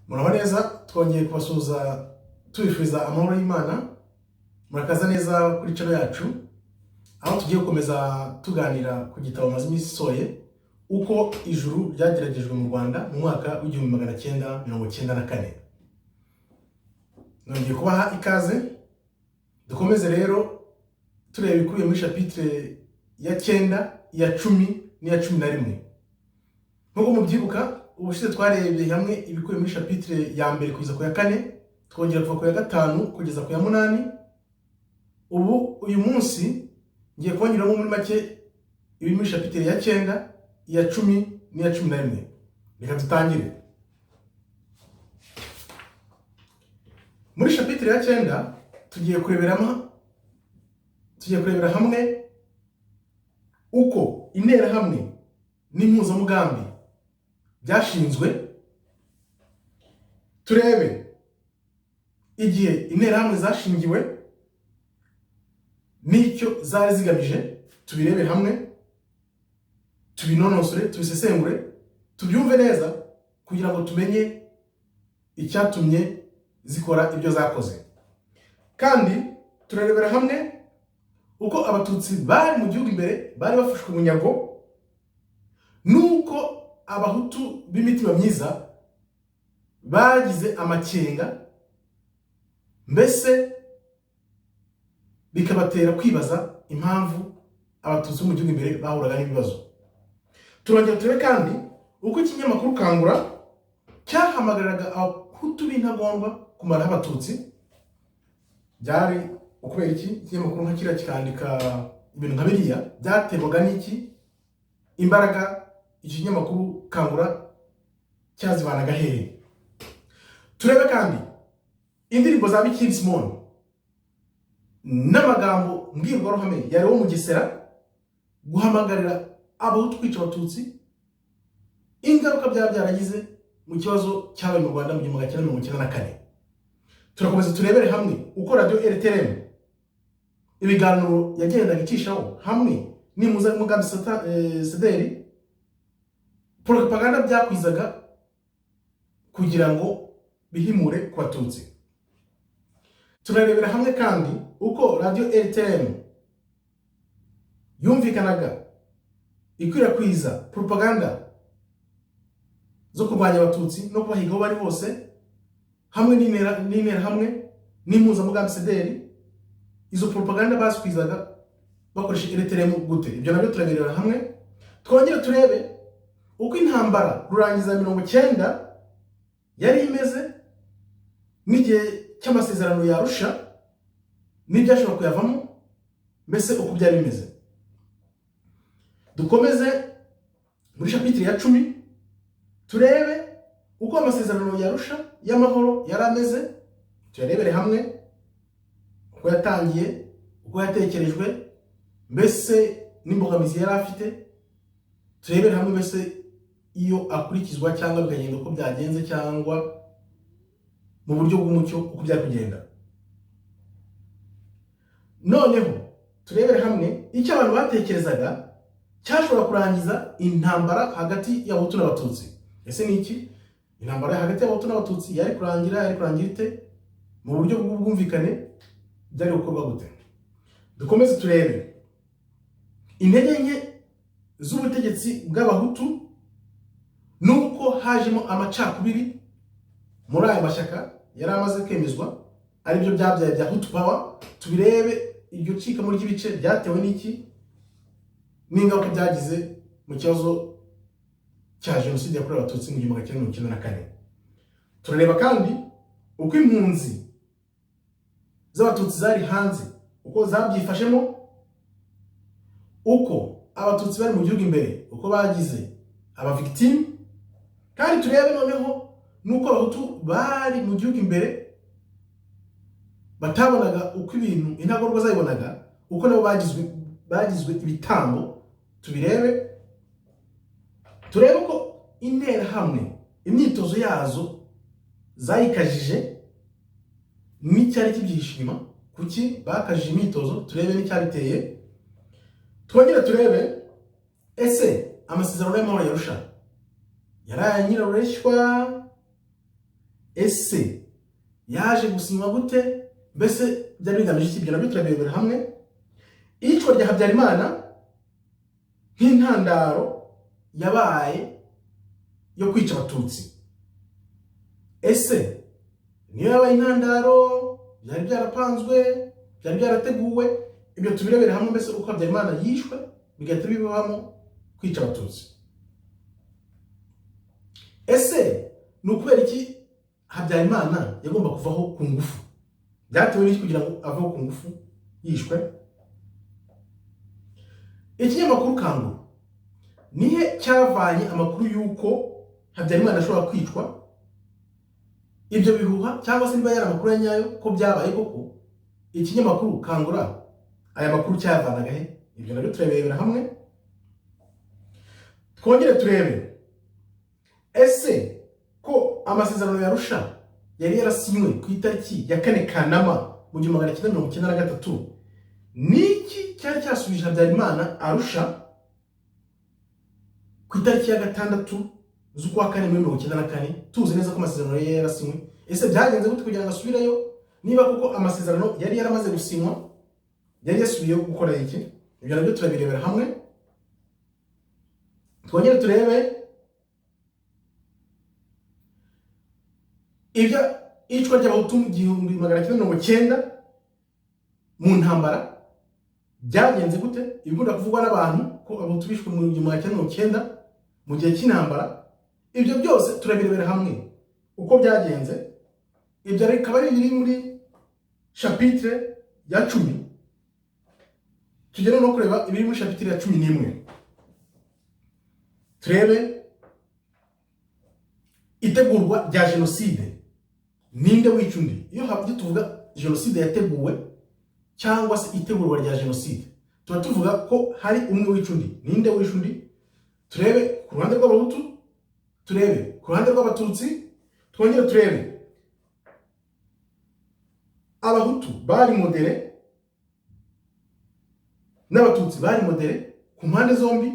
Muraho neza, twongeye kubasuhuza tubifuriza amahoro y'Imana. Murakaza neza kuri channel yacu, aho tugiye gukomeza tuganira ku gitabo maze iminsi isohoye, Uko Ijuru Ryageragejwe mu Rwanda mu mwaka w'1994. Nongeye kubaha ikaze. Dukomeze rero tureba ibikubiye muri chapitre ya 9, iya 10 n'iya 11. Nk'uko mubyibuka, ubushize twarebye hamwe ibikubiye muri chapitre ya 1 kugeza ku ya 4, twongera kuva ku ya 5 kugeza ku ya 8. Ubu uyu munsi ngiye kubanyuramo muri make ibiri muri chapitre ya 9, iya 10 n'iya 11. Reka dutangire. Muri chapitre ya 9 tugiye kurebera hamwe uko Interahamwe n'Impuzamugambi byashinzwe, turebe igihe Interahamwe zashingiwe n'icyo zari zigamije, tubirebere hamwe, tubinonosore, tubisesengure, tubyumve neza kugira ngo tumenye icyatumye zikora ibyo zakoze. Kandi turarebera hamwe uko Abatutsi bari mu gihugu imbere bari bafashwe bunyago, nuko Abahutu b'imitima myiza bagize amakenga, mbese bikabatera kwibaza impamvu Abatutsi bo mu gihugu imbere bahuraga n'ibibazo. Turongera turebe kandi uko ikinyamakuru Kangura cyahamagariraga Abahutu b'intagondwa kumaraho Abatutsi. Byari ukubera iki ikinyamakuru nka kiriya kikandika ibintu nka biriya? Byaterwaga n'iki? Imbaraga iki kinyamakuru Kangura cyazivanaga hehe? Turebe kandi indirimbo za Bikindi Simoni n'amagambo mbwirwaruhame ya Leon Mugesera guhamagarira Abahutu kwica Abatutsi, ingaruka byaba byaragize mu kibazo cyabaye mu Rwanda mu 1994. Turakomeza turebere hamwe uko radiyo RTLM ibiganiro yagendaga icishaho hamwe n'Impuzamugambi CDR, propaganda byakwizaga kugira ngo bihimure ku Batutsi. Turarebera hamwe kandi uko radiyo RTLM yumvikanaga ikwirakwiza propaganda zo kurwanya Abatutsi no kubahiga aho bari hose, hamwe n'Interahamwe n'Impuzamugambi CDR. Izo propaganda bazikwizaga bakoresha RTLM gute? Ibyo nabyo turabirebera hamwe. Twongere turebe uko intambara rurangiza 90 yari imeze n'igihe cy'amasezerano ya Arusha n'ibyashobora kuyavamo, mbese uko byari bimeze. Dukomeze muri chapitre ya 10, turebe uko amasezerano ya Arusha y'amahoro yari ameze, tuyarebere hamwe uko yatangiye, uko yatekerejwe, mbese n'imbogamizi yari afite. Turebere hamwe mbese iyo akurikizwa cyangwa bikagenda uko byagenze, cyangwa mu buryo bw'umucyo uko byari kugenda. Noneho turebere hamwe icyo abantu batekerezaga cyashobora kurangiza intambara hagati y'Abahutu n'Abatutsi. Ese ni iki? Intambara hagati y'Abahutu n'Abatutsi yari kurangira, yari kurangira ite? Mu buryo bw'ubwumvikane byari gukorwa gute? Dukomeze turebe intege nke z'ubutegetsi bw'Abahutu, nuko hajemo amacakubiri muri aya mashyaka yari amaze kwemezwa, aribyo byabyaye bya Hutu Power. Tubirebe iryo cikamo ry'ibice byatewe n'iki n'ingaruka byagize mu kibazo cya jenoside yakorewe Abatutsi mu 1994. Turareba kandi uko impunzi z'Abatutsi zari hanze uko zabyifashemo, uko Abatutsi bari mu gihugu imbere uko bagize aba victime, kandi turebe noneho nuko Abahutu bari mu gihugu imbere batabonaga uko ibintu, intagondwa zabibonaga, uko nabo bagizwe ibitambo. Tubirebe, turebe ko Interahamwe imyitozo yazo zayikajije n'icyari kibyihishe inyuma, kuki bakajije imyitozo, turebe n'icyabiteye. Twongere turebe ese amasezerano y'amahoro ya Arusha yari aya nyirarureshywa? Ese yaje gusinywa gute? Mbese byari bigamije iki? Ibyo nabyo turabirebera hamwe. Iyicwa rya Habyarimana nk'intandaro yabaye yo kwica Abatutsi, ese niyo yabaye intandaro? Byari byarapanzwe? Byari byarateguwe? Ibyo tubirebere hamwe, mbese uko Habyarimana yishwe bigahita bibamo kwica Abatutsi. Ese ni ukubera iki Habyarimana yagomba kuvaho ku ngufu? Byatewe n'iki kugira ngo aveho ku ngufu yishwe? Ikinyamakuru Kangura nihe cyavanye amakuru y'uko Habyarimana ashobora kwicwa? Ibyo bihuha, cyangwa se niba yari amakuru ya nyayo ko byabaye koko, ikinyamakuru Kangura aya makuru cyayavanaga he? Ibyo nabyo turabirebera hamwe. Twongere turebe: ese ko amasezerano ya Arusha yari yarasinywe ku itariki ya 4 Kanama mu 1993, niki cyari cyasubije Habyarimana Arusha ku itariki ya 6 z'ukwa kane muri 94, tuzi neza ko amasezerano yari yarasinywe? Ese byagenze gute kugira ngo asubireyo, niba koko amasezerano yari yaramaze gusinywa? Yari yasubiyeyo gukora iki? Ibyo nabyo turabirebera hamwe. Twongere turebe ibyo iyicwa ry'Abahutu mu 1990 mu ntambara byagenze gute, ibikunda kuvugwa n'abantu ko Abahutu bishwe mu 1990 mu gihe cy'intambara. Ibyo byose turabirebera hamwe uko byagenze. Ibyo bikaba ari ibiri muri chapitre ya 10. Tugere no kureba ibiri muri chapitre ya 11, turebe itegurwa rya jenoside, ninde wica undi. Iyo tuvuga jenoside yateguwe cyangwa se itegurwa rya jenoside, tuba tuvuga ko hari umwe wica undi. Ninde wica undi? Turebe ku ruhande rw'Abahutu, turebe ku ruhande rw'Abatutsi. Twongere turebe Abahutu bari modérés n'Abatutsi bari modérés ku mpande zombi,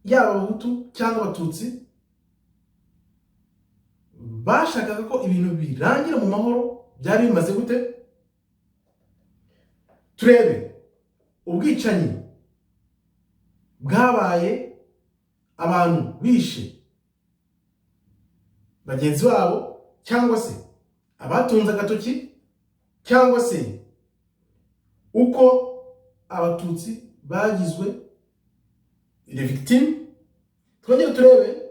yaba Abahutu cyangwa Abatutsi bashakaga ko ibintu birangira mu mahoro, byari bimaze gute? Turebe ubwicanyi bwabaye, abantu bishe bagenzi babo cyangwa se abatunze agatoki, cyangwa se uko Abatutsi bagizwe les victimes. Twongere turebe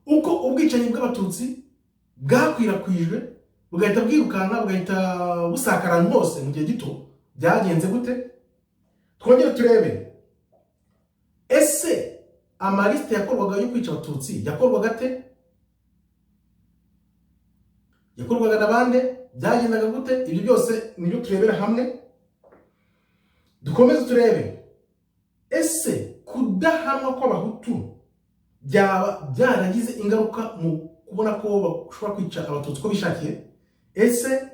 uko ubwicanyi bw'Abatutsi bwakwirakwijwe, bugahita bwirukanka, bugahita busakara ahantu hose mu gihe gito, byagenze gute? Twongere turebe: ese amalisite yakorwaga yo kwica Abatutsi yakorwaga ate? Yakorwaga na bande? Byagendaga gute? Ibyo byose nibyo turebera hamwe. Dukomeze turebe: ese kudahanwa kw'Abahutu byaba byaragize ingaruka mu kubona ko bashobora kwica Abatutsi uko bishakiye? Ese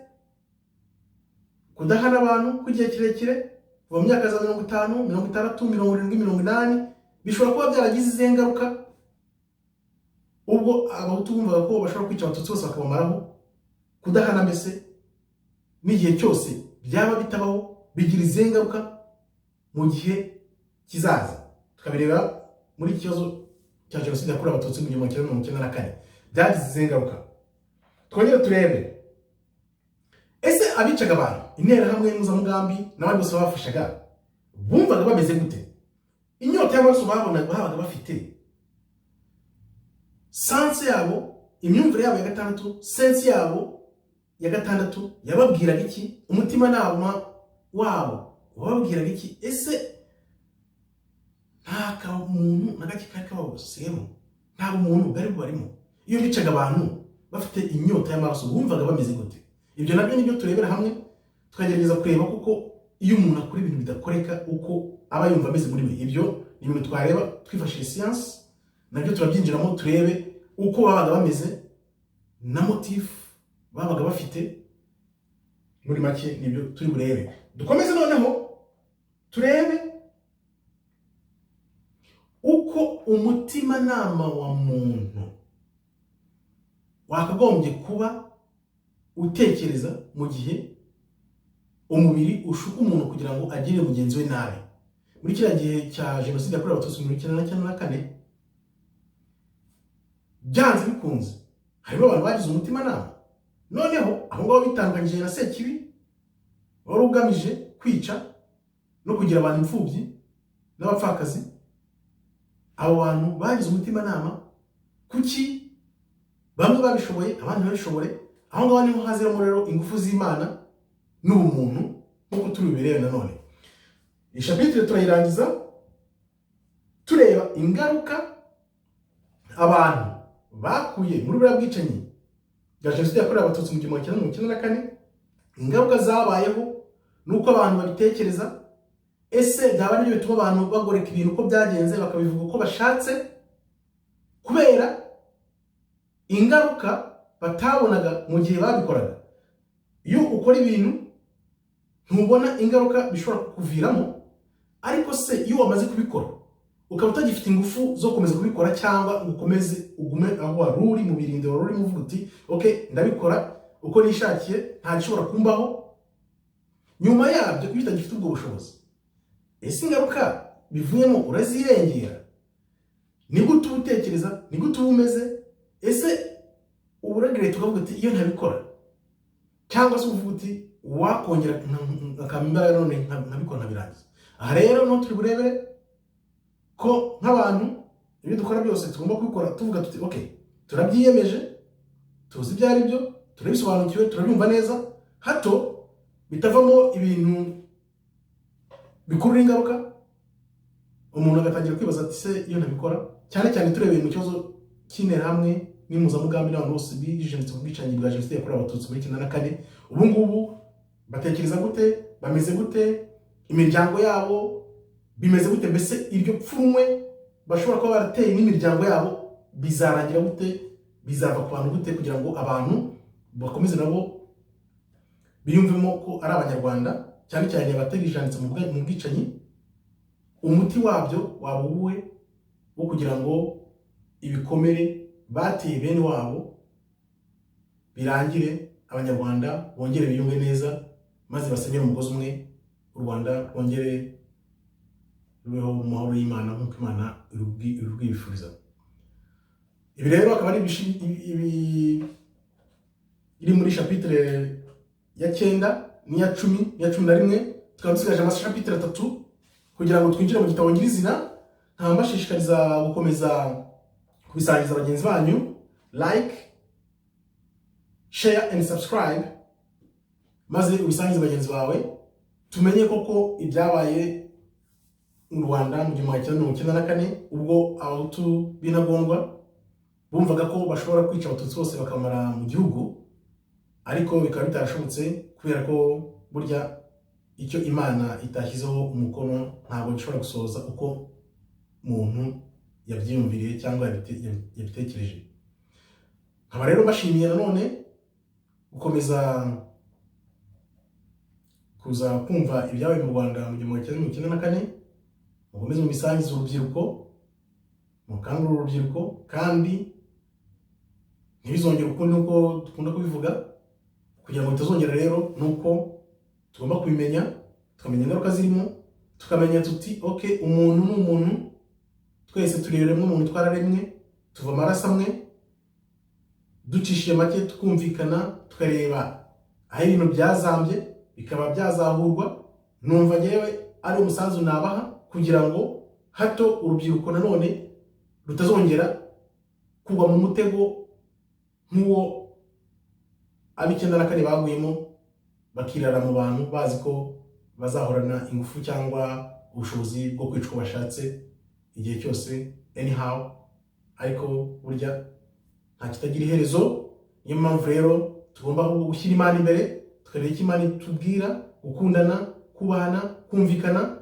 kudahana abantu kw'igihe kirekire, kuva mu myaka za 50, 60, 70, 80, bishobora kuba byaragize izihe ngaruka, ubwo Abahutu bumvaga ko bashobora kwica Abatutsi bose bakabamaraho? Kudahana mbese n'igihe cyose byaba bitabaho, bigira izihe ngaruka mu gihe kizaza? Tukabireba muri iki kibazo cya jenoside yakorewe Abatutsi mu 1994, byagize izihe ngaruka? Twongere turebe: ese abicaga abantu, Interahamwe, Impuzamugambi n'abandi bose babafashaga, bumvaga bameze gute? Inyota y'amaraso babonaga, babaga bafite, sens yabo, imyumvire yabo ya gatandatu, sens yabo ya gatandatu yababwiraga iki? Umutimanama wabo wababwiraga iki? Ese nta kamuntu na gake kari kababusemo? Nta bumuntu bwari bubarimo? Iyo bicaga abantu bafite inyota y'amaraso, bumvaga bameze gute? Ibyo nabyo nibyo turebera hamwe, tukagerageza kureba kuko iyo umuntu akora ibintu bidakoreka, uko aba yumva ameze muri we. Ibyo ni ibintu twareba twifashishije siyansi, nabyo turabyinjiramo, turebe uko babaga bameze na motif babaga bafite. Muri make nibyo turi burebe. Dukomeze noneho turebe uko umutimanama wa muntu Wakagombye kuba utekereza mu gihe umubiri ushuka umuntu kugira ngo agirire mugenzi we nabi. Muri kiriya gihe cya Jenoside yakorewe Abatutsi 1994, byanze bikunze harimo abantu bagize umutimanama, noneho aho ngaho bitandukanyije na Sekibi wari ugamije kwica no kugira abantu imfubyi n'abapfakazi. Abo bantu bagize umutimanama, kuki bamwe babishoboye, abandi ntibabishobore? Aho ngaho niho haziramo rero ingufu z'Imana n'ubumuntu, nk'uko turi bubirebe nanone. Iyi chapitre turayirangiza tureba ingaruka abantu bakuye muri buriya bwicanyi bwa Jenoside yakorewe Abatutsi mu 1994, ingaruka zabayeho n'uko abantu babitekereza. Ese byaba aribyo bituma abantu bagoreka ibintu uko byagenze, bakabivuga uko bashatse, kubera ingaruka batabonaga mu gihe babikoraga? Iyo ukora ibintu ntubona ingaruka bishobora kukuviramo, ariko se iyo wamaze kubikora ukaba utagifite ingufu zo gukomeza kubikora, cyangwa ngo ukomeze ugume aho wari uri mu birindiro wari urimo, uvuga uti: "Ok, ndabikora uko nishakiye, nta gishobora kumbaho." Nyuma yabyo, iyo utagifite ubwo bushobozi, ese ingaruka bivuyemo urazirengera? Ni gute uba utekereza? Ni gute uba umeze? Ese uba uregreta ukavuga uti: "Iyo ntabikora", cyangwa se uvuga uti: "Wakongera akampa imbaraga none nkabikora nkabirangiza"? Aha rero niho turi burebere ko nk'abantu ibyo dukora byose tugomba kubikora tuvuga tuti: "Ok, turabyiyemeje, tuzi ibyo ari byo, turabisobanukiwe, turabyumva neza", hato bitavamo ibintu bikurura ingaruka, umuntu agatangira kwibaza ati: "Se iyo ntabikora?" Cyane cyane turebeye mu kibazo cy'Interahamwe n'Impuzamugambi n'abantu bose bijanditse mu bwicanyi bwa Jenoside yakorewe Abatutsi muri 94, ubu ngubu batekereza gute? Bameze gute? Imiryango yabo bimeze gute? Mbese iryo pfunwe bashobora kuba barateye n'imiryango yabo bizarangira gute? Bizava ku bantu gute, kugira ngo abantu bakomeze nabo biyumvemo ko ari Abanyarwanda, cyane cyane abaterijanditse mu bwicanyi? Umuti wabyo waba uwuhe wo kugira ngo ibikomere bateye bene wabo birangire, Abanyarwanda bongere biyunge neza, maze basenyere umugozi umwe, u Rwanda rwongere rubeho mu mahoro y'Imana nk'uko Imana irubwifuriza? Ibi rero akaba ari iri muri chapitre ya 9 n'iya 10 n'iya 11. Tukaba dusigaje amachapitre atatu kugira ngo twinjire mu gitabo nyirizina. Nkaba mbashishikariza gukomeza kubisangiza bagenzi banyu, like, share and subscribe, maze ubisangize bagenzi bawe, tumenye koko ibyabaye mu Rwanda mu 1994, ubwo Abahutu b'intagondwa bumvaga ko bashobora kwica Abatutsi bose bakamara mu gihugu, ariko bikaba bitarashobotse, kubera ko burya icyo Imana itashyizeho umukono ntabwo gishobora gusohoza uko muntu yabyiyumviriye cyangwa yabitekereje. Nkaba rero mbashimiye nanone gukomeza kuza kumva ibyabaye mu Rwanda mu 1994. Mukomeze mubisangize urubyiruko, mukangurire urubyiruko, kandi ntibizongere ukundi uko dukunda kubivuga. Kugira ngo bitazongera rero ni uko tugomba kubimenya, tukamenya ingaruka zirimo, tukamenya tuti: "Ok, umuntu ni umuntu, twese turemwe umuntu, twararemwe tuva amaraso amwe." Ducishije make, tukumvikana, tukareba aho ibintu byazambye bikaba byazahurwa. Numva ngewe ari umusanzu nabaha kugira ngo hato urubyiruko nanone rutazongera kugwa mu mutego nk'uwo ab'94 baguyemo, bakirara mu bantu bazi ko bazahorana ingufu cyangwa ubushobozi bwo kwica uko bashatse igihe cyose, anyhow. Ariko burya nta kitagira iherezo. Niyo mpamvu rero tugomba ahubwo gushyira Imana imbere, tukareba icyo Imana itubwira: gukundana, kubahana, kumvikana,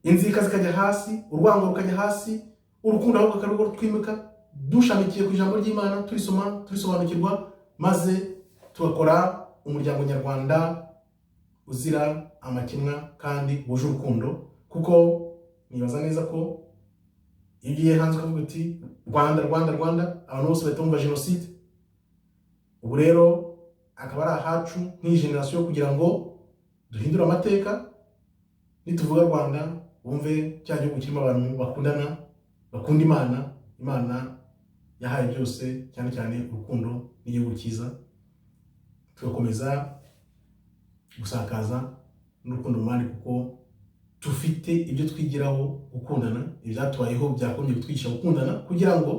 inzika zikajya hasi, urwango rukajya hasi, urukundo ahubwo akaba arirwo twimika, dushamikiye ku ijambo ry'Imana, turisoma, turisobanukirwa, maze tugakora umuryango nyarwanda uzira amakemwa kandi wuje urukundo. Kuko nibaza neza ko iyo ugiye hanze ukavuga uti: "Rwanda, Rwanda, Rwanda", abantu bose bahita bumva jenoside. Ubu rero akaba ari ahacu nk'iyi generasiyo kugira ngo duhindure amateka. Nituvuga Rwanda, wumve cya gihugu kirimo abantu bakundana, bakunda Imana, Imana yahaye byose, cyane cyane urukundo n'igihugu cyiza. Tugakomeza gusakaza n'urukundo mu bandi, kuko dufite ibyo twigiraho gukundana. Ibyatubayeho byakomeje kutwigisha gukundana kugira ngo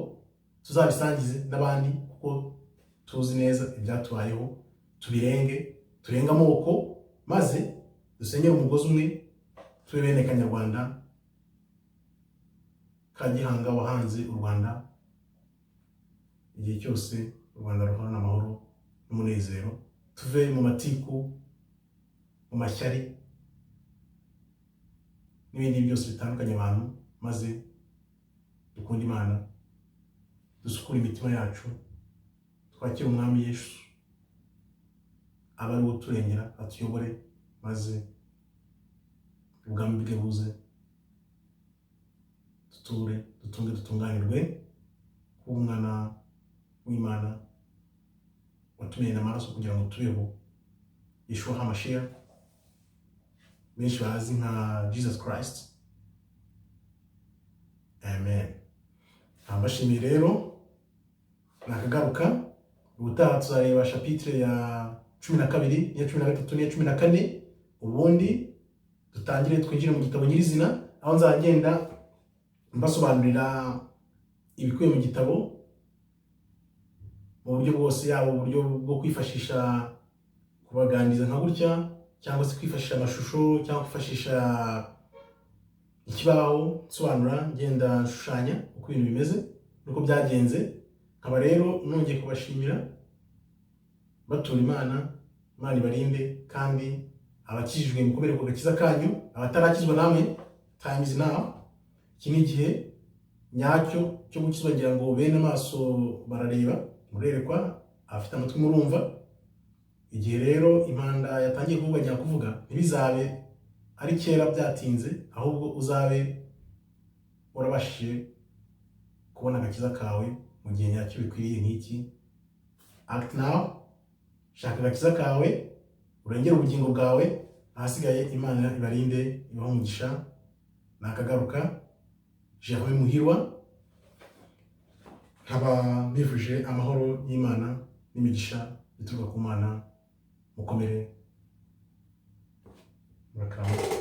tuzabisangize n'abandi, kuko tuzi neza ibyatubayeho. Tubirenge, turenge amoko, maze dusenyere umugozi umwe, tube bene Kanyarwanda ka Gihanga wahanze u Rwanda. Igihe cyose u Rwanda ruhorana amahoro n'umunezero, tuve mu matiku, mu mashyari n'ibindi byose bitandukanye abantu, maze dukunde Imana, dusukure imitima yacu, twakire Umwami Yesu, abe ari we uturengera, atuyobore, maze ubwami bwe buze, duture, dutunge, dutunganirwe kuba umwana w'Imana watumenye amaraso kugira ngo tubeho, Yeshua HaMashiach, benshi bazi nka Jesus Christ. Amen. Mbashimiye rero, nakagaruka. Ubutaha tuzareba chapitre ya 12 n'iya 13 n'iya 14, ubundi dutangire twinjire mu gitabo nyirizina, aho nzagenda mbasobanurira ibikubiye mu gitabo mu buryo bwose, yaba uburyo bwo kwifashisha kubaganiriza nka gutya, cyangwa se kwifashisha amashusho, cyangwa kwifashisha ikibaho, nsobanura, ngenda nshushanya uko ibintu bimeze n'uko byagenze. Nkaba rero nongeye kubashimira, batura Imana. Imana ibarinde, kandi abakijijwe mukomere ku gakiza kanyu. Abatarakizwa namwe, time is now. Iki ni igihe nyacyo cyo gukizwa. Ngira ngo bene amaso barareba, murerekwa, abafite amatwi murumva. Igihe rero impanda yatangiye kuvuga nyakuvuga, ntibizabe ari kera byatinze, ahubwo uzabe warabashije kubona agakiza kawe mu gihe nyacyo bikwiriye nk'iki. Act now, shaka agakiza kawe, urengere ubugingo bwawe. Ahasigaye Imana ibarinde, ibahe umugisha. Nakagaruka. Jerome Muhirwa, nkaba mbifuje amahoro y'Imana n'imigisha ituruka ku Mana. Mukomere, murakarama.